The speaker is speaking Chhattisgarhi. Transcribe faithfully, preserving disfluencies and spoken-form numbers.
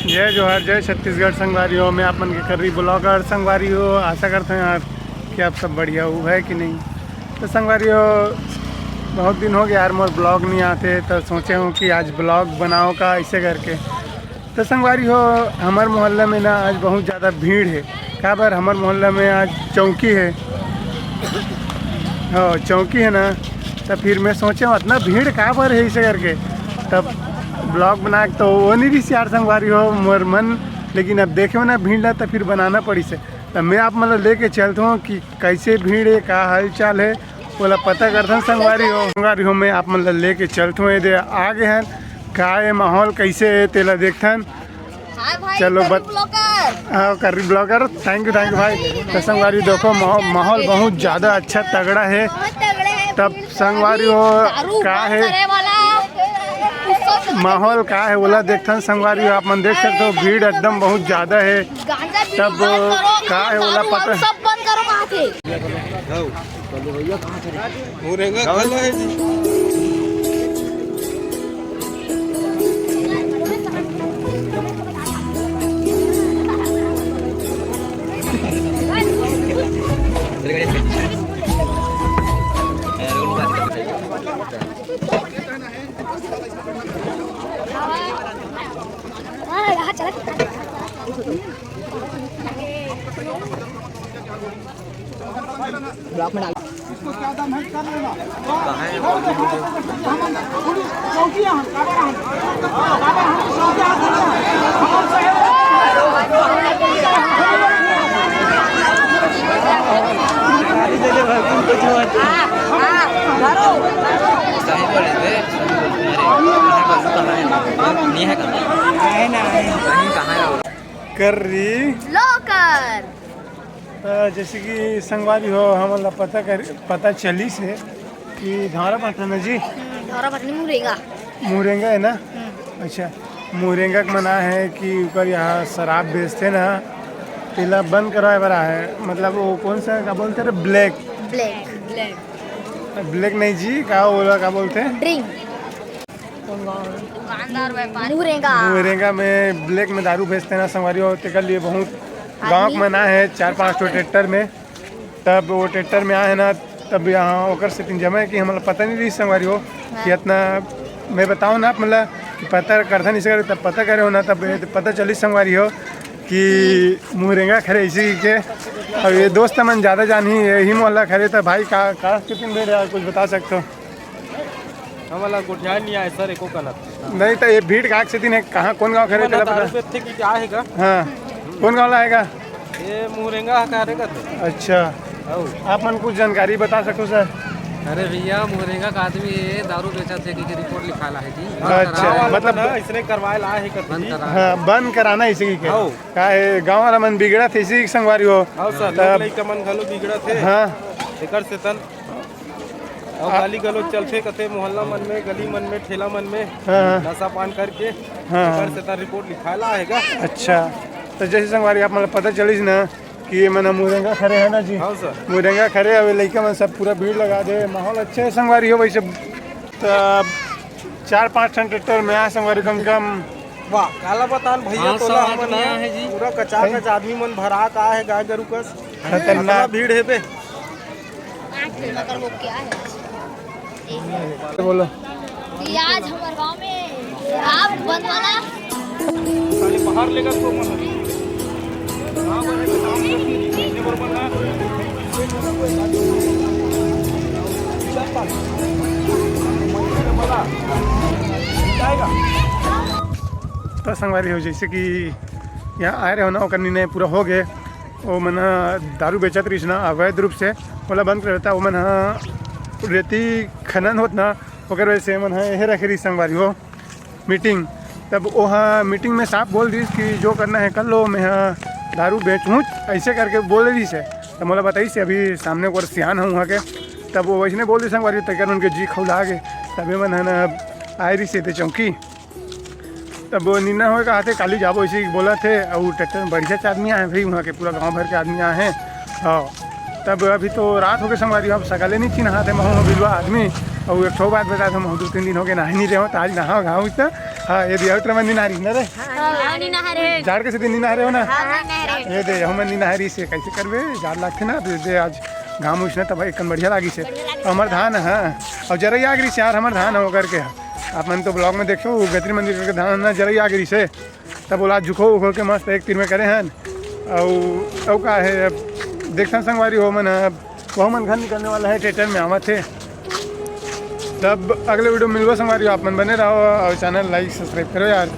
जय जोहार, जय छत्तीसगढ़ संगवारी हो। मैं आप मन के कर्री ब्लॉगर संगवारी हो। आशा करते हैं यार कि आप सब बढ़िया हो है कि नहीं। तो संगवारी हो, बहुत दिन हो गया यार, मोर ब्लॉग नहीं आते, तो सोचे हूँ कि आज ब्लॉग बनाओ का ऐसे करके। तो संगवारी हो, हमर मोहल्ला में ना आज बहुत ज़्यादा भीड़ है। काबर हमर मोहल्ला में आज चौकी है, हाँ चौकी है ना। तो फिर मैं सोचे हूँ इतना भीड़ काबर है ऐसे करके। तब ब्लॉग बना के तो वो नहीं रही यार संगवारी हो मोर मन, लेकिन अब देखे हो ना भीड़ ला तो फिर बनाना पड़ी से। तो मैं आप मतलब लेके चलता हूँ कि कैसे भीड़ है, का हाल चाल है, ओला पता करथन संगवारी हो। संगवारी हो, मैं आप मन ला लेके चलथों, ये दे आ गए हैं। का ये माहौल कैसे है, तेला देखथन। हाँ भाई, चलो, करीब बत-, ब्लॉगर। हाँ, करीब blogger, thank you, thank you भाई। तो संगवारी देखो, माहौ-, माहौल बहुत ज़्यादा अच्छा, तगड़ा है। बहुत तगड़ा है, तब भीड़ संगवारी हो, दारू का बंद है? करे वाला उत्सव माहौल का है, ओला देखथन संगवारी हो, आप मन देख सकते हो, भीड़ एकदम बहुत ज़्यादा है। गांजा बीड़ी तब बंद करो, का है, ओला दारू पता वारू सब बंद करो, कहाँ थे? मुरेंगा खा लो है जी। ब्लॉक में डाल। इसको क्या दाम है, कर लेना। कहाँ है वो? चौकी यहाँ, काबर यहाँ। काबर यहाँ, चौकी यहाँ, बोलो। सही बोले थे, सही बोले। अरे, कहाँ है? नहीं है कहाँ? है ना, है। कहीं कहाँ है वो? कर रही। ब्लॉगर। त जैसे कि संगवारी हो, हमन ला पता कर, पता चलिस हे कि धौरा पाटन जी। हम्म, धौरा पाटन मुरेंगा। मुरेंगा है ना? हम्म। अच्छा, मुरेंगा के मना है कि ओकर यहाँ शराब बेचथे ना, तेला बंद करवाए बर आहे। मतलब वो कौन सा का बोलथे रे, ब्लैक? ब्लैक। ब्लैक। ब्लैक नहीं जी, का ओला का बोलथे? ड्रिंक। दुकानदार, व्यापारी। मुरेंगा। मुरेंगा में ब्लैक में दारू बेचथे ना संगवारी हो, तेकर लिए बहुत गाँव के मन आए हे, चार पाँच ठो ट्रैक्टर में। तब वो ट्रैक्टर में आए हे ना, तब यहाँ ओकर सेटिंग जमा है कि हमला पता नहीं रही संगवारी हो कि इतना, मैं बताऊँ ना आप मतलब कि पता करथन इसे करे, तब पता करे हो ना, तब ये पता चली संगवारी हो कि मुरेंगा खरे इसी के। अब ये दोस्त मन ज़्यादा जानी यही मोहल्ला खरे, तो भाई का, का सेटिंग भेड़ यार कुछ बता सकते हो? हमला गोठिया नहीं आए सर, एको कनक। नहीं तो ये भीड़ का सेटिंग है, कहाँ कौन गाँव खरे हमन तेला दारू पता? बेचथे कि क्या है का? हाँ, कौन गाँव ला आएगा? ये मुरेंगा का रे करथे। अच्छा, हौ। आप मन कुछ जानकारी बता सको सर? अरे भैया, मुरेंगा का आदमी ये दारू बेचथे कि, कि रिपोर्ट लिखाला है जी। अच्छा, गाँव वाला मतलब मन ह इसने करवाए ला है करथे बंद जी। करा। हाँ, बंद कराना इसी के। हौ। का है, गाँव वाला मन बिगड़त हे इसी के संगवारी हो। हौ सर, तब लोग लइका मन घलो बिगड़त हे। हाँ। एकर सेतन अउ आ- गाली गलौज चलथे कथे मोहल्ला मन में, गली मन में, ठेला मन में, हाँ, हाँ। नशा पान करके हाँ, हाँ। एकर सेतन रिपोर्ट लिखाए ला हे गा। अच्छा, तो जैसे संगवारी आप मतलब पता चलिस ना कि ये मन मुरेंगा खरे है ना जी। हाँ सर। मुरेंगा खरे, अब लइका मन सब पूरा भीड़ लगा दे, माहौल अच्छा है संगवारी हो वैसे। तो चार पाँच ठन ट्रैक्टर में आए संगवारी कम से कम। वाह, काला बतान भैया, हाँ, तोला सब हमन आदमी आए हैं जी। पूरा कचाकच आदमी मन भरा का है, गाय गरु कस। खतरनाक। इतना भीड़ है बे। मगर वो क्या है? बोलो। कि आज हमारे गांव में आप बंद वाला। खाली बाहर लेकर तो मत। तो संगवारी हो, जैसे कि यहाँ आए रहे हो ना, ओकर निर्णय पूरा हो गए। ओ मन ह दारू बेचत रहिस ना अवैध रूप से, ओला बंद कर देता। ओ मन ह रेती खनन होत ना, ओकर वजह से मन ह एहे रखे रहिस संगवारी हो मीटिंग। तब ओहा मीटिंग में साफ बोल दिस कि जो करना है कर लो, मैं ह दारू बेचहूँ, ऐसे करके बोल दिस है। तब मोला बताइस अभी सामने ओकर सियान ह उहाँ के, तब वो वैसने बोल दिस संगवारी, तेकर उनके जी खौला गे, तबे मन ह ना आए रहिस एदे चौकी। तब वो निन्ना होए कहा थे, काली जाबो, इसी बोला थे। और ट्रैक्टर में बढ़िया आदमी आए भाई, वहाँ के पूरा गांव भर के आदमी आए हैं। हाँ, तब अभी तो रात हो गए संगवारी, अब सकाले नहीं चिन्हा थे महू बिलवा आदमी। अउ एक ठो बात बता दो, हम दू तीन दिन हो गए नहाए नहीं रहे हो, तो आज नहाओ घाम उठता। हाँ, ये दिया उतरा मन नहा रही ना रे। हाँ, नहीं नहा रहे। जाड़ के से दिन नहीं नहा रहे हो ना। हाँ, नहीं नहा रहे। ये दे, हम मन नहीं नहा रही से कैसे करबे, जाड़ लागथे ना, तो ये दे आज घाम उठना तब एक बढ़िया लागी से। हमर धान है, और जरई आग रही से यार, हमर धान हो करके। आप मन तो ब्लॉग में देखो, गत्री मंदिर करके धान ना जरई आग रही से। तब ओला झुको उखो के मस्त एक तीर में करे हन। अउ अउ का है, अब देखथन संगवारी हो मन ह, वहू मन घर निकलने वाला है, ट्रैक्टर में आवत है। तब अगले वीडियो में मिलबो संगवारी हो, आप मन बने रहो और चैनल लाइक सब्सक्राइब करो यार।